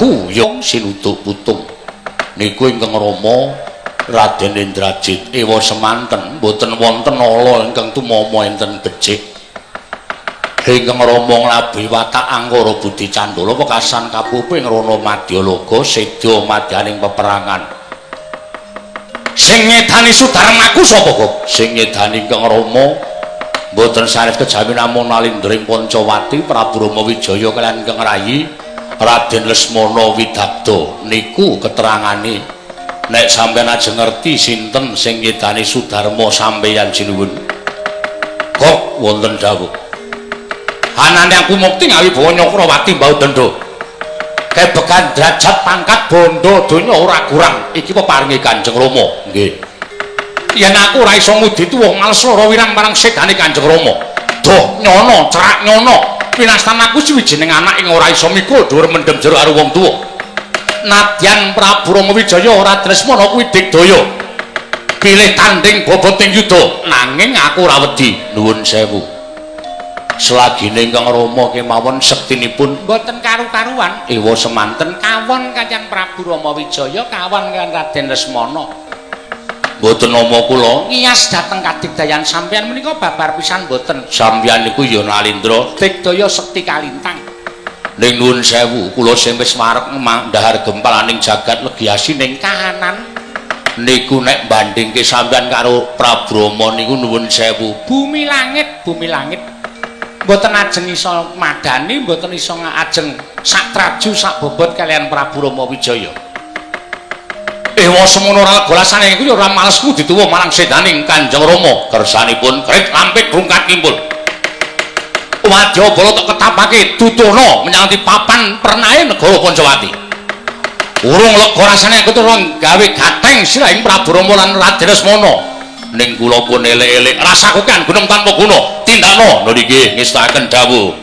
Aku ya sinuduk putung. Niku ingkang Rama Raden Indrajit ewa semanten mboten wonten ala ingkang tumama enten becik. Ingkang Rama nglabuhi watak angkara budi candala wekasan kapupuh ing rana madyalaga seda madyaning peperangan. Sing ngedani Sudarmaku sapa kok? Sing ngedani ingkang Rama mboten sanes kejawi namung Nalindra ing Pancawati Prabu Rama Wijaya kaliyan ingkang rayi Raden Lesmana Widagda. Niku keterangane. Nek sampeyan ajeng ngerti sinten sing ngedani Sudarma sampeyan sinuwun. Kok wonten dawuh. Anane aku mukti ngawibawa Nyakrawati mbau denda. Kebekan derajat pangkat bondo donya ora kurang. Iki peparinge Kanjeng Rama. Nggih. Yen aku ora iso ngudi tuwa males lara wirang marang sedane Kanjeng Rama. Doh nyono cerak nyono. Pinastan aku siwijining anak ing ora iso mikul dhuwur mendem jero karo wong tuwa. Nadyan Prabu Rama Wijaya ora Lesmana kuwi digdaya. Pilih tanding boboting yuda, nanging aku ora wedi. Nuwun sewu. Selagine ingkang Rama kemawon sektinipun mboten karu-karuan. Ewa semanten kawon kaliyan Prabu Rama Wijaya, kawon kaliyan Raden Lesmana. Mboten nama kula ngiyas dhateng kadigdayan sampeyan menika babar pisan mboten. Sampeyan niku ya Nalindra digdaya sekti kalintang. Ning nuwun sewu, kula sing wis wareg ndahar gempalaning jagat legi asining kahanan niku nek bandingke sampeyan karo Prabu Rama niku nuwun sewu. Bumi langit, bumi langit. Mboten ajeng iso madani, mboten iso ajeng sak traju sak bobot kaliyan Prabu Rama Wijaya. Ewa semono ora lega rasane iku ya ora males kudu dituwa marang sedaning Kanjeng Rama. Kersanipun krit lampit rungkat kimpul. Wadya bala tok ketapake dudono menyang papan pernahe negara Pancawati. Urung lega rasane aku turun gawe gatheng sirahing Prabu Rama lan Raden Lesmana. Ning kula pun elek-elek rasaku kan gunung tanpa guna. Tindakno lho nggih ngestakaken dawuh.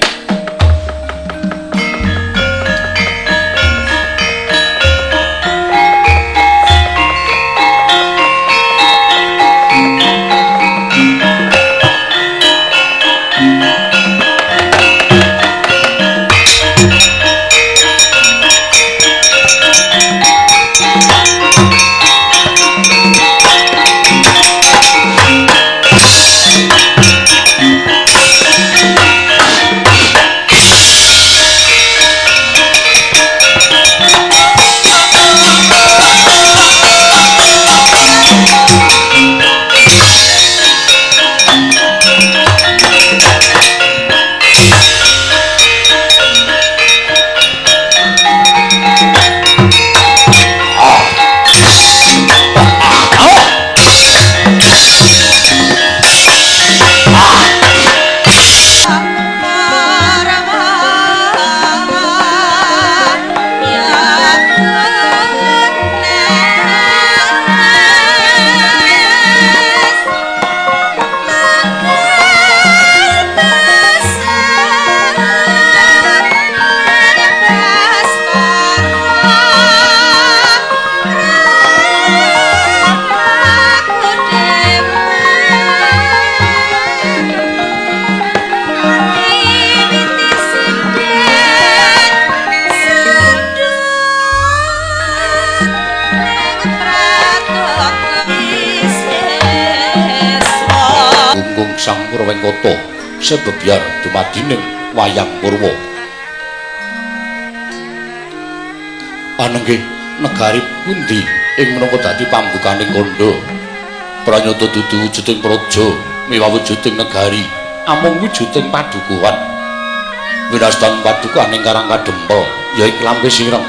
Sang Purwengkata sebebyar dumadining wayang purwa. Panenggih negari pundi ing menapa dadi pambukaning kandha? Pranyata dudu wujuding praja miwah wujuding negari, amung wujuding padukuhan. Winastan padukuhan ing Karang Kadempel ya ing Lampe Sireng.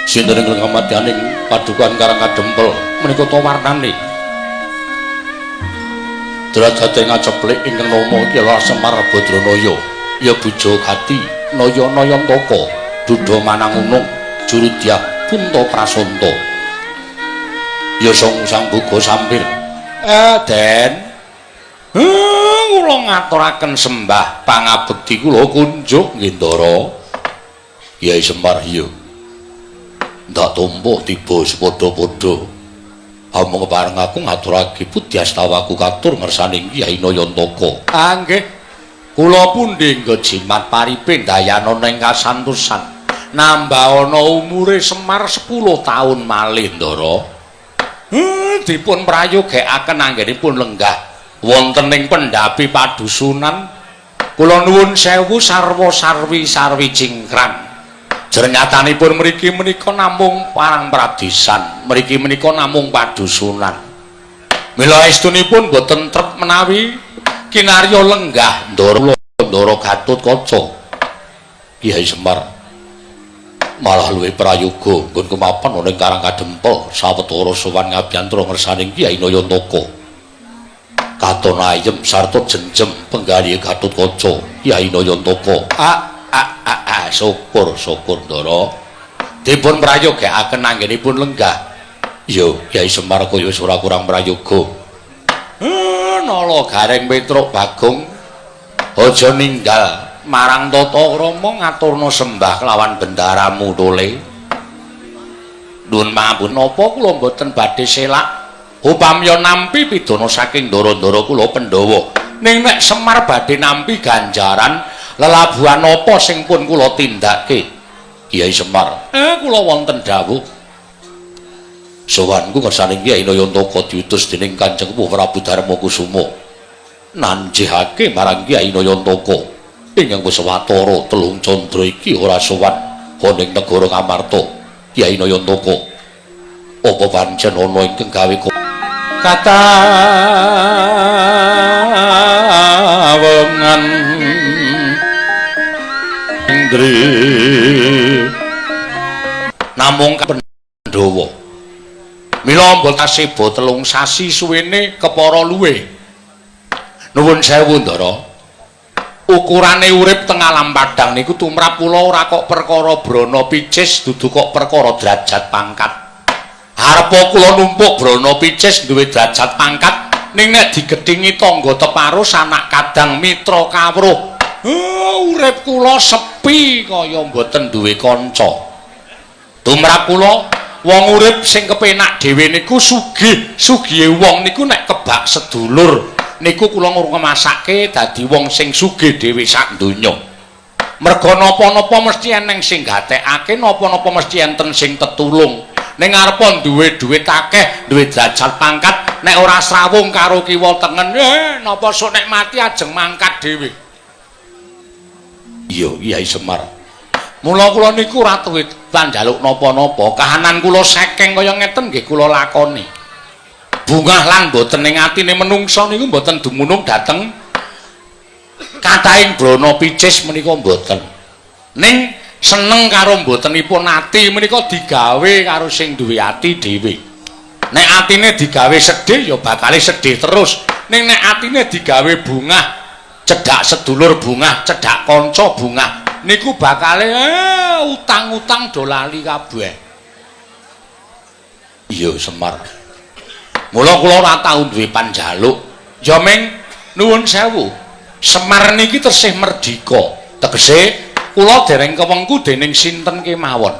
Sinten ing kamadyaning padukuhan Karang Kadempel menika ta warnane? Derajate ngaceplik ingkang nama Ki Semar Badranaya ya Bujagati Naya Nayantaka Duda Manangunung Jurudyah Punta Prasanta ya Sang Sambuga Sampir. Den kula ngaturaken sembah pangabekti kula kunjuk nggih Ndara. Kyai Semar iya ndak tumpuh tiba sepadha-padha. Amung kepareng aku ngaturake pudyastawaku katur ngersaning Kyai Nayantaka. Ah nggih. Kula pundi nggo jimat paripe ndayanana ing kasantosan. Nambah ana umure Semar 10 taun malih, Ndara. Dipun prayogekaken anggenipun lenggah wonten ing pendhapi padusunan. Kula nuwun sewu sarwa sarwi sarwi cingkrang. Jernyatanipun mriki menika namung parang pradisan, mriki menika namung padusunan. Mila estunipun boten trep menawi kinarya lenggah Ndara Ndara Gatotkaca. Kyai Semar malah luwih prayoga nggon kemapan ana ing Karang Kadempel sawetara sowan ngabiyantara ngersaning Kyai Nayantaka. Katon ayem sarta jenjem penggalih Gatotkaca Kyai Nayantaka. Syukur syukur Ndara. Dipun prayogakaken anggenipun lenggah. Iya, Kyai Semar kaya wis ora kurang prayoga. Nala Gareng Petruk Bagong aja ninggal marang tata krama ngaturna sembah kelawan bendaramu tole. Nuwun pangapunten napa kula mboten badhe selak upamya nampi pidana saking ndara-ndara kula Pandhawa. Ning nek Semar badhe nampi ganjaran lelabuhan apa sing pun kula tindake? Kyai Semar, kula wonten dawuh. Sowanku ngersaning Kyai Nayantaka diutus dening Kanjeng Prabu Darmakusuma. Nanjihake marang Kyai Nayantaka ingkang wis watara telung candra iki ora sowan ana ing negara Ngamarta. Kyai Nayantaka, apa pancen ana ingkang gawe katawengan indri namung Pandhawa. Mila mboten kaseba 3 sasi suwene kepara luwe. Nuwun sewu Ndara. Ukurane urip teng alam padhang niku tumrap kula ora kok perkara brana picis, dudu kok perkara derajat pangkat. Arepa kula numpuk brana picis duwe derajat pangkat, ning nek digedhingi tangga teparo sanak kadang mitra kawruh. Urip kula sepi kaya mboten duwe kanca. Tumrap kula wong urip sing kepenak dhewe niku sugih, sugihe wong niku nek kebak sedulur niku kula ngrumasake dadi wong sing sugih dhewe sak donya. Merga napa-napa mesti eneng sing gatekake, napa-napa mesti enten sing tetulung. Ning arepa duwe dhuwit akeh, duwe derajat pangkat, nek ora srawung karo kiwa tengen, napa sok nek mati ajeng mangkat dhewe. Iya, Kyai Semar. Mula kula niku ora duwe panjaluk napa-napa, kahanan kula sekeng kaya ngeten nggih kula lakoni. Bungah lan boten ing atine menungsa niku mboten dumunung dhateng kathahing brana picis menika mboten. Ning seneng karo mbotenipun ati menika digawe karo sing duwe ati dhewe. Nek atine digawe sedih ya bakale sedih terus. Ning nek atine digawe bungah, cedhak sedulur bungah, cedhak kanca bungah, niku bakale utang-utang do lali kabeh. Iya Semar. Mula kula ora tau duwe panjaluk. Ya ming nuwun sewu. Semar niki tesih merdika. Tegese kula dereng kewengku dening sinten kemawon.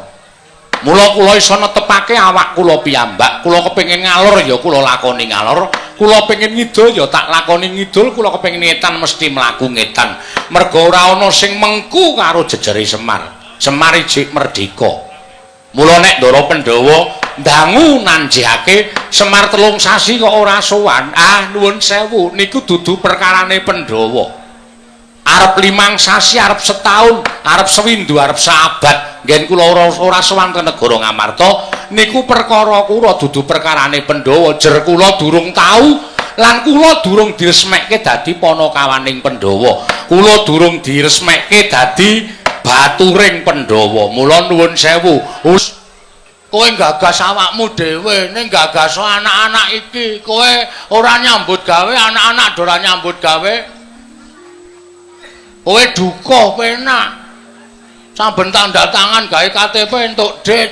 Mula kula iso netepake awak kula piyambak. Kula kepengin ngalor ya kula lakoni ngalor, kula pengin ngidul ya tak lakoni ngidul, kula kepengin ngetan mesti mlaku ngetan. Merga ora ana sing mengku karo jejere Semar. Semar ijik merdika. Mula nek Ndara Pandhawa ndangu nanjihake Semar 3 sasi kok ora sowan. Ah nuwun sewu niku dudu perkarane Pandhawa. Arep 5 sasi, arep setahun, arep sewindu, arep saabad, nggen kula ora sowan ke negara Ngamarta niku perkara kula dudu perkarane Pandhawa. Jer kula durung tau lan kula durung diresmekke dadi panakawaning Pandhawa. Kula durung diresmekke dadi baturing Pandhawa. Mula nuwun sewu, kowe gagas awakmu dhewe, ning gagas anak-anak iki. Kowe ora nyambut gawe, anak-anak ora nyambut gawe. Kowe duka penak. Saben tanda tangan gawe KTP entuk dit.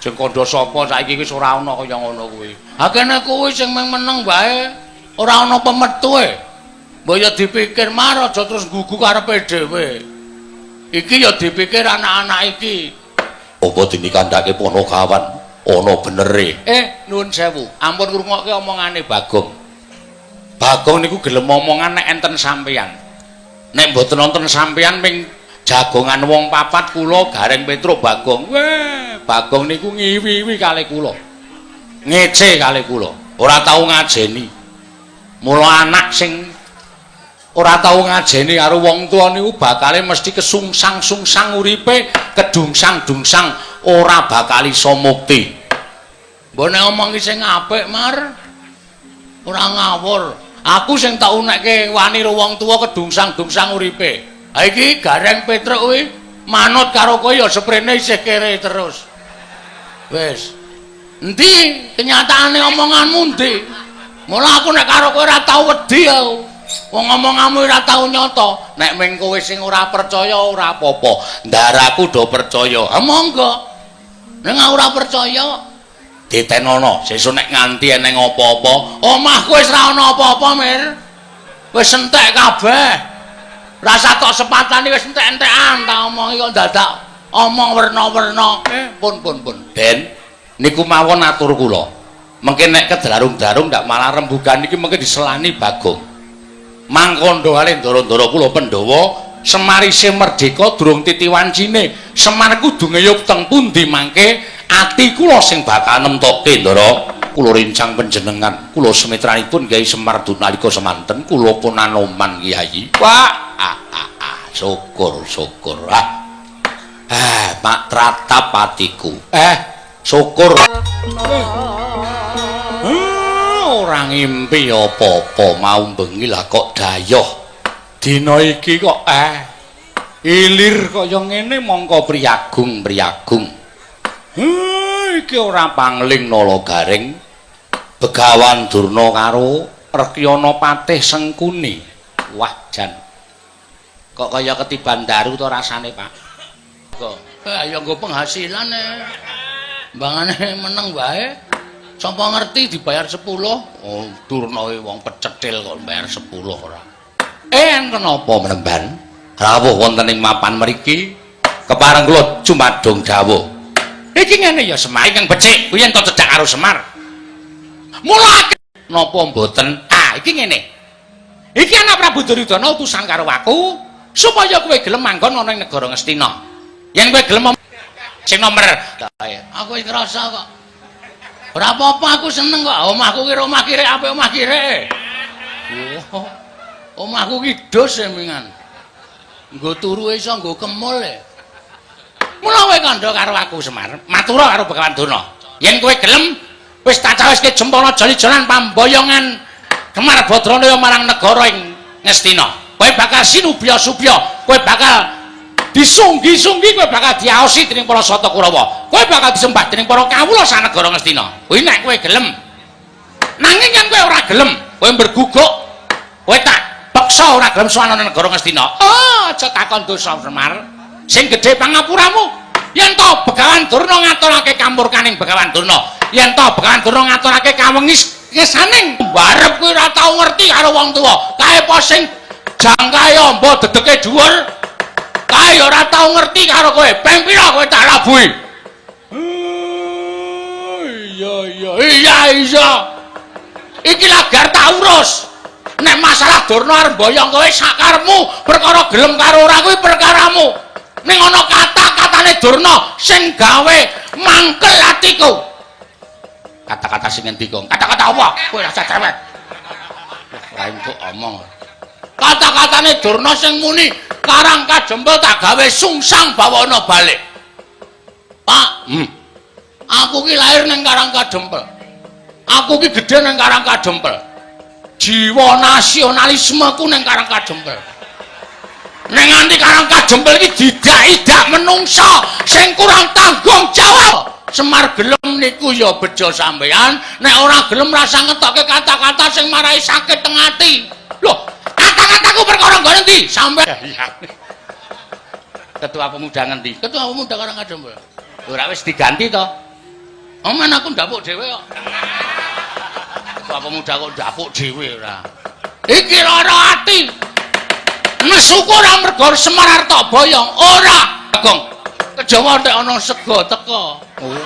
Jeng kandha sapa saiki wis ora ana kaya ngono kuwi. Ha kene kuwi sing meneng wae, ora ana pemetue. Mbok ya dipikir mar aja terus gugu karepe dhewe. Iki ya dipikir anak-anak iki. Apa dene kandhake Panakawan ana benere? Nuwun sewu, ampun ngrungokke omongane Bagong. Bagong niku gelem omongan nek enten sampeyan. Nek mboten wonten sampeyan ming Jagongan wong papat kula Gareng Petruk Bagong. Weh, Bagong niku ngiwi-iwi kalih kula. Ngece kalih kula. Ora tau ngajeni. Mula anak sing ora tau ngajeni karo wong tuwa niku bakale mesti kesungsang-sungsang uripe, kedungsang-dungsang, ora bakal iso mukti. Mbok nek omongi sing apik, Mar. Ora ngawur. Aku sing tak unekke wani karo wong tuwa kedungsang-dungsang uripe. Ha iki Gareng Petruk kuwi manut karo kowe ya seprene isih kere terus. Wis. Endi kenyataane omonganmu endi? Mula aku nek karo kowe ora tau wedi aku. Wong omonganmu ora tau nyata. Nek ming kowe sing ora percaya ora apa-apa. Ndaraku do percaya. Ha monggo. Nek aku ora percaya ditenono sesuk nek nganti eneng apa-apa, omahku wis ora ana apa-apa, Mir. Wis entek kabeh. Rasa tok sepatane wis entek-entekan tak omongi kok dadak omong werna-werna. Pun pun pun. Den, niku mawon atur kula. Mengke nek kedarung-darung ndak malah rembugan iki mengke diselani Bagong. Mangkondo ale ndara-ndara kula Pandhawa, Semar isih merdeka durung titi wancine. Semar kudu ngeyup teng pundi mangke ati kula sing bakal nemtokke ndara. Kula rencang panjenengan, kula semitranipun Kyai Semar nalika semanten kula pun anoman Kyai. Wah, syukur syukur. Mak tratap atiku. Syukur. Ora ngimpi apa-apa mau bengi lah kok dayoh. Dina iki kok ilir kaya ngene mongko priyagung priyagung. Iki ora pangling Nala Gareng. Begawan Durna karo Rekyana Patih Sengkuni. Wah jan. Kok kaya ketiban daru to rasane, Pak? Kok ya nggo penghasilan e. Mbangane meneng wae. Sapa ngerti dibayar 10? Oh, Durna wong pecetil kok bayar 10 ora. Kenapa mremban? Rawuh wonten ing mapan mriki kepareng kula jumadung dawuh. Iki ngene ya Semar ingkang becik kuwi yen to cedhak karo Semar. Mula napa mboten? Ah, iki ngene. Iki anak Prabu Duryudana utusan karo aku supaya kowe gelem manggon ana ing negara Ngastina. Yen kowe gelem sing nomer aku wis ngrasa kok. Ora apa-apa aku seneng kok. Omahku ki omah kirek apik omah kirek. Oh. Omahku ki dos e mingan. Nggo turu iso nggo kemul e. Mula kowe kandha karo aku Semar, matura karo Begawan Durna. Yen kowe gelem wis tak cawiske jempana jali-jalan pamboyongan Gemar Badranaya marang negara ing Ngastina. Kowe bakal sinubya-subya, kowe bakal disunggi-sunggi, kowe bakal diaosi dening para Sata Kurawa. Kowe bakal disembah dening para kawula sanegara Ngastina. Kuwi nek kowe gelem. Nanging yen kowe ora gelem, kowe berguguk, kowe tak peksa ora gelem sowan ana negara Ngastina. Oh, aja takon dosa Semar. Sing gedhe pangapuramu. Yen to Begawan Durna ngaturake kamurkaning Begawan Durna, yen to Begawan Durna ngaturake kawengis ngesaning barep kuwi ora tau ngerti karo wong tuwa. Kae apa sing jangkae amba dedeke dhuwur? Kae ora tau ngerti karo kowe. Ping pira kowe tak labuhi? Iya iya iya iya. Iki lagar tak urus. Nek masalah Durna arep mboyong kowe sakarepmu, perkara gelem karo ora kuwi perkaramu. Ning ana kata-katane Durna sing gawe mangkel atiku. Kata-kata sing ngendi kok? Kata-kata apa? Kowe rasa cewek. Ora entuk omong. Kata-katane Durna sing muni Karang Kajempel tak gawe sungsang bawana balik. Pak, aku ki lahir ning Karang Kajempel. Aku ki gedhe ning Karang Kajempel. Jiwa nasionalismeku ning Karang Kajempel. Ning nganti Karang Kajempel iki didak-idak menungsa sing kurang tanggung jawab. Semar gelem niku ya bejo sampean, nek ora gelem rasa ngetokke kata-kata sing marai sakit teng ati. Loh, kata-kataku perkara nggone ndi? Sampean. Ketua Pemuda ngendi? Ketua Pemuda Karang Kajempel. Ora wis diganti to? Oman aku ndapuk dhewe kok. Ketua Pemuda kok ndapuk dhewe ora. Iki lara ati. Nesuku ora mergo Semar arep tak boyong, ora. Bagong. Kejawa nek ana sega teka. Oh.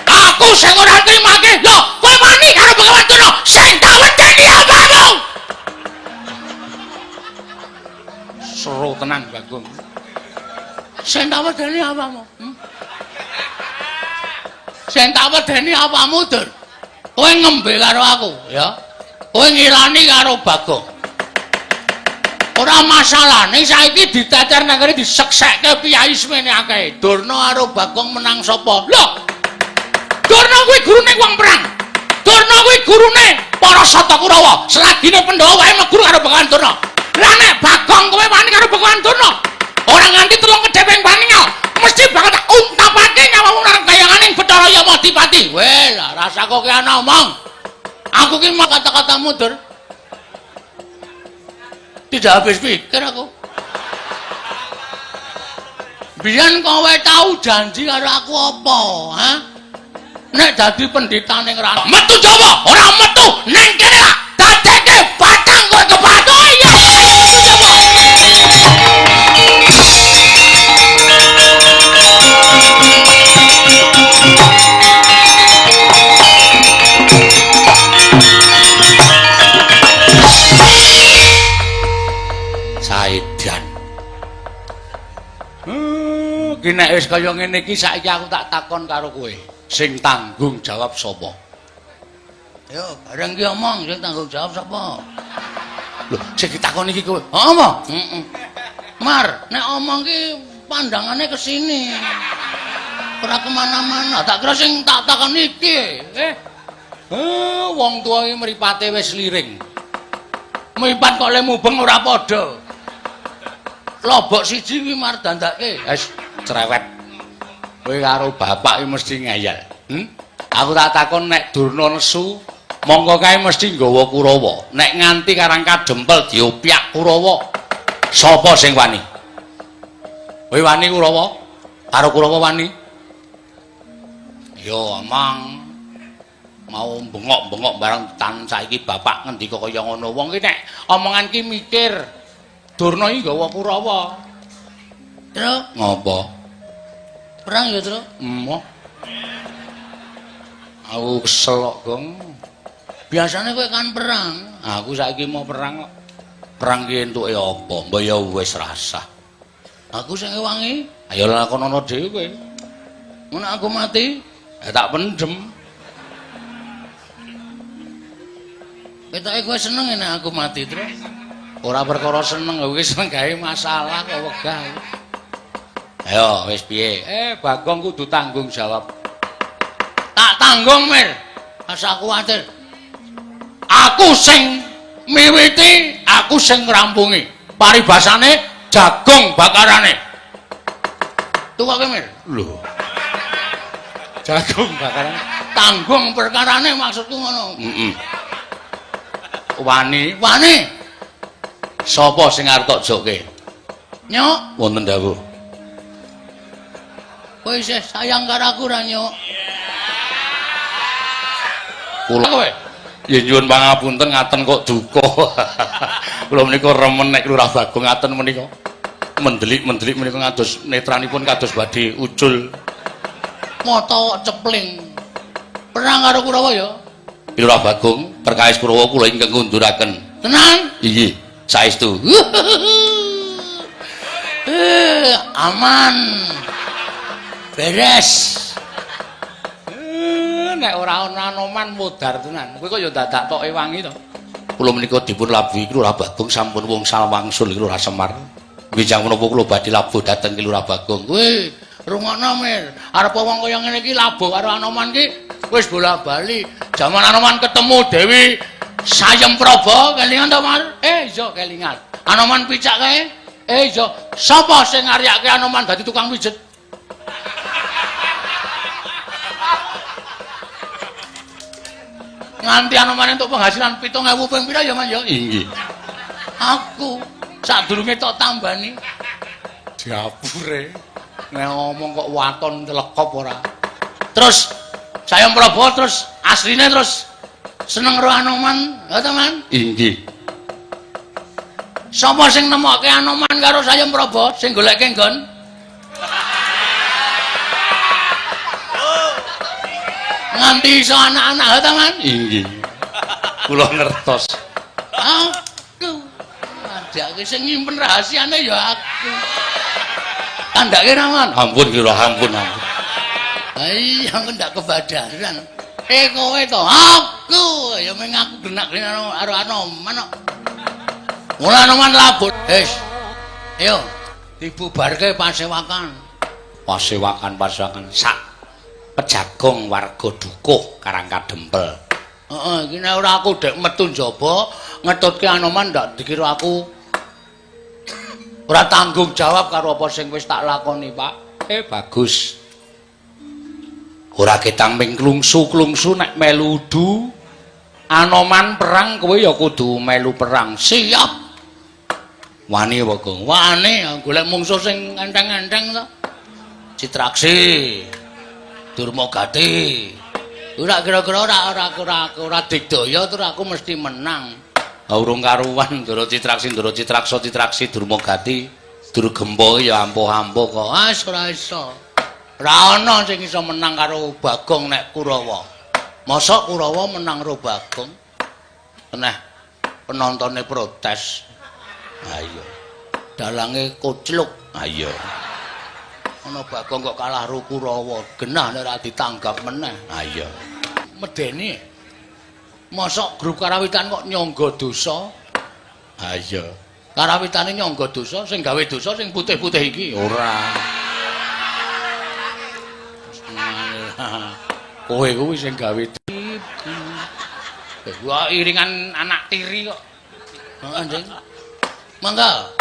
Aku sing ora trimake, lho, kowe wani karo Begawan Durna sing tak wedeni apamu? tenan Bagong. Sing tak wedeni apamu? Sing tak wedeni apamu, Dur? Kowe ngembe karo aku, ya. Kowe ngilani karo Bagong. Ora masalah, ning saiki diteter nang kene diseksekke piyai semene akeh. Durna karo Bagong menang sapa? Lho. Durna kuwi gurune wong perang. Durna kuwi gurune para Sata Kurawa. Selagine Pandhawa wae meguru karo Begawan Durna. Lah nek Bagong kowe wani karo Begawan Durna, ora nganti telung kedheping paningal, mesti bakal tak untapake nyawamu nang bayanganing Bathara Yamadipati. Weh, lah rasa kok ki ana omong. Aku ki mau kata-katamu, Dur. Tidak habis pikir aku. Biyen kowe tau janji karo aku apa, ha? Nek dadi pendeta ning rana. Metu Jawa, ora metu ning kene lah. Dadeke batang kowe kepatho. Iya, metu Jawa. Saidan. Ki nek wis kaya ngene iki saiki aku tak takon karo kowe. Sing tanggung jawab sapa? Yo, bareng ki omong sing tanggung jawab sapa? Lho, sing ditakon iki kowe. Apa? Heeh. Mar, nek omong ki pandangane ke sini. Ora kemana-mana. Tak kira sing tak takon iki. Wong tuwa iki mripate wis liring. Mripat kok le mubeng ora padha. Lobok siji kuwi mar dandake. Wis cerewet. Kowe karo bapak iki mesti ngeyel. Aku tak takon nek Durna nesu, mongko kae mesti nggawa Kurawa. Nek nganti Karang Kadempel diopyak Kurawa, sapa sing wani? Kowe wani Kurawa? Karo Kurawa wani? Yo omong mau bengok-bengok bareng tan saiki bapak ngendika kaya ngono. Wong ki nek omongan ki mikir Durna iki nggawa Kurawa. Truk, ngopo? Perang ya, Truk? Emoh. Aku kesel kok, Gong. Biasane kowe kan perang. Aku saiki mau perang kok. Perang ki entuke apa? Mbok ya wis rasah. Aku sing ngewangi. Ayo lakonono dhewe kowe. Ngono aku mati, ya tak pendem. Ketoke kowe seneng nek aku mati, Truk. Ora perkara seneng, kowe seneng gawe masalah kok wegah. Ayo wis piye? Bagong kudu tanggung jawab. Tak tanggung, Mir. Asa kuwatir. Aku sing miwiti, aku sing ngrampungi. Paribasane jagung bakarane. Tukoke, Mir. Lho. Jagung bakarane. Tanggung perkarane maksudku ngono. Heeh. Wani, wani. Sapa sing arep tok jokke? Nyok, wonten dawuh. Kowe isih sayang karo aku ra, Nyok? Kula kowe. Ya nyuwun pangapunten ngaten kok duka. Kula menika remen nek Lurah Bagong ngaten menika. Mendelik-mendelik menika ngados netranipun kados badhe ucul. Mata kok cepling. Perang karo Kurawa ya? Lurah Bagong perkawis Kurawa kula ingkang ngunduraken. Tenan? Inggih, saestu. Aman. Beres. Nek ora ana Anoman modar tenan. Kowe kok ya dadak tok ewangi to. Kula menika dipun labuhi Lurah Bagong sampun wungsal wangsul Lurah Semar. Bijang menapa kula badhe labuh dhateng Lurah Bagong. Kowe rungokno, Mir. Arep wong kaya ngene iki labuh karo Anoman ki wis bola-bali. Jaman Anoman ketemu Dewi Sayem Praba, kelingan to, Mar? Iya kelingan. Anoman picak kae? Iya. Sapa sing ngaryake Anoman dadi tukang pijet? Nganti Anoman entuk penghasilan 7.000 ping pira ya, Mas ya? Inggih. Aku sadurunge tok tambani. Diapure. Nek ngomong kok waton telekop ora. Terus Sayem Praba terus asline terus seneng karo Anoman, ya ta, Man? Inggih. Sapa sing nemokke Anoman karo Sayem Praba sing goleke nggon? Nganti iso anak-anak ya ta, Man? Inggih. Kula ngertos. Aduh. Kandhake sing nyimpen rahasiane ya aku. Kandhake rawan. Ampun kira ampun ampun. Ha iya aku ndak kebadaran. Eh kowe to, aku ya meng aku genak-genak karo Anoman kok. Mula Anoman labut. Wis. Ayo dibubarke pasewakan. Pasewakan-pasewakan sak pejagong warga dukuh Karang Kadempel. Heeh, iki nek ora aku dek metu njaba ngetutke Anoman ndak dikira aku ora tanggung jawab karo apa sing wis tak lakoni, Pak. Eh bagus. Ora ketang ming klungsu-klungsu nek melu udu Anoman perang kowe ya kudu melu perang. Siap. Wani apa, Gong? Wani, golek mungsuh sing enteng-enteng to. Citraksi. Durmagati. Ora kira-kira ora ora ora ora digdaya terus aku mesti menang. Ha urung karuan Ndara Citraksi, Ndara Citraksa, Citraksi Durmagati, Durgempa ya ampuh-ampuh kok. Ah ora iso. Ora ana sing iso menang karo Bagong nek Kurawa. Mosok Kurawa menang karo Bagong? Neh penontone protes. Ha iya. Dalange kocluk. Ha iya. Ana Bagong kok kalah karo Kurawa, genah nek ora ditanggap meneh. Ha iya. Medeni. Mosok grup karawitan kok nyangga dosa? Ha iya. Karawitane nyangga dosa, sing gawe dosa sing putih-putih iki ora. Kowe kuwi sing gawe ibu. Wah, iringan anak tiri kok. Heeh, Ding. Mangga.